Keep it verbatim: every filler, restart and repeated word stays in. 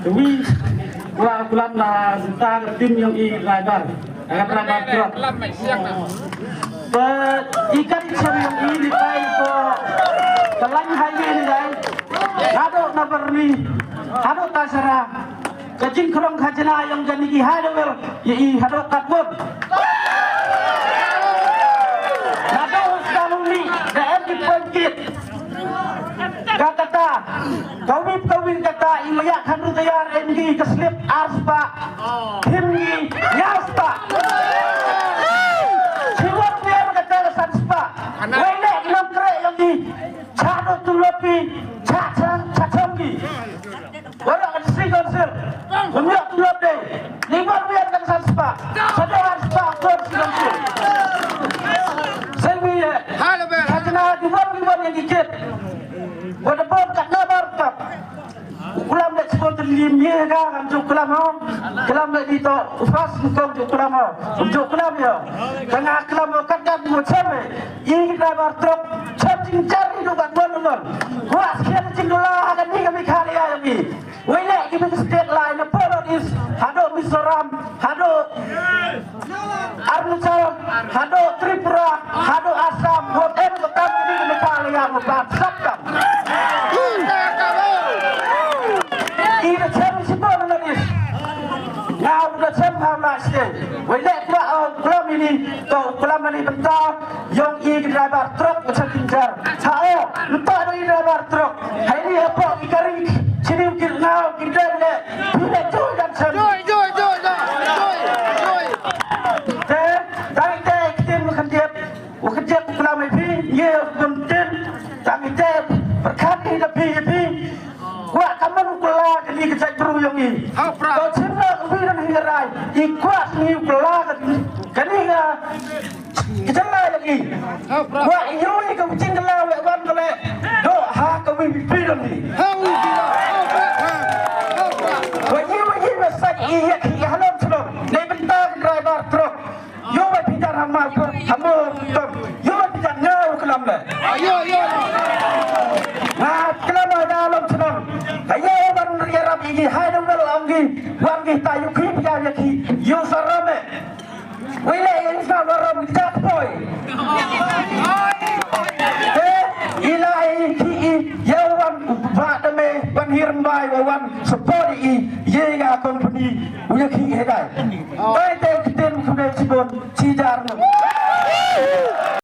Wi, wa kulam na ta tim yong i driver. Ka driver truck. Te i ka chem yong i ni kai ko ka line highway ni dai. Haduh na Byrni, haduh Tasara. Ka jingkhrong khajna yong jani ki highway ya i haduh katbon. Haduh sdang ni da em ki pengkit. Ka kata, kawip kawip kata i maya khan ru tayar em ki ka slip ar spah. Him ki nyaw spah. Siwar biar kata ka san spah. Wei le i nong kre yong ki. Cha do tulop ki. Cha cha cha chong ki. Wala ka District Council. Kumya tulop de. Ni bar biar kan san spah. Sa do ar spah ko District Council. Seng bi ye. Halo be. Khajna di wan di wan yang dikit. Wala bon kat na bar kap. Kulam de sport lim ye ga kan ju kulam ho. Kulam de di to. Fas kong ju kulam ho. Ju kulam yo. Kanga kulam ho kat kat mo chame. I driver truck. Cham jing jar ni du kat bon bon. Wa skhen jing dula ha kan ni kami khali ya mi. Wei le ki buk state line na Polo East, haduh Mizoram, haduh Arunachal, haduh Tripura, haduh Assam, whatever the company in Meghalaya, who ban sat kam. Ina chem si Polo East. Now the chem how last day. Wei le kwa, uh, kulam ini, to kulam ini bentar. Yong i ki driver truck ka chan tin jar. Sa o, nta da i driver truck. Hai ni hapoh ki kari chini ki ngau ki dai le. Phi le joi dan chan. Joi, joi, joi, joi. Joi, joi. Te, dang te ki tin ma khan diet. Wa khan diet ku klam ai phi, ye kun tin. Dang te, perkhat ni da phi, phi. Kwah ka man u kylla kani ka jaitbru yong i. Hau pra. Ko chim na ka wi ran hi rai. I kwah kani u kylla kani ka, kani ka jylla yong i. Hau pra. Kwah i yong i ka jingkylla wei wan ka le. Do ha ka wi pi dong i. Hau wi pi dong. Hau pra. Hau pra. Wa i wa i wa sa i ya ki halom chlom. Nei bynta ka driver truck. Yo ba phi jar ha ma ko, ha mo ko. Yo ba phi jar nga u klam le. Yo, yo. Nga klam da lom chnong. Ka yo ban yarap i ki hai dong bel ong ki. Wan ki ta yu ki phi jar ya ki. Yo saram e. Wei le yin sa waram ki ta poi. Eh, i la i ki i. Yo wan ba da me ban hir mbai wa wan support i. Ye ga company. U ya ki he dai. Dai te ki ten ku dai chibon. Chi jar no.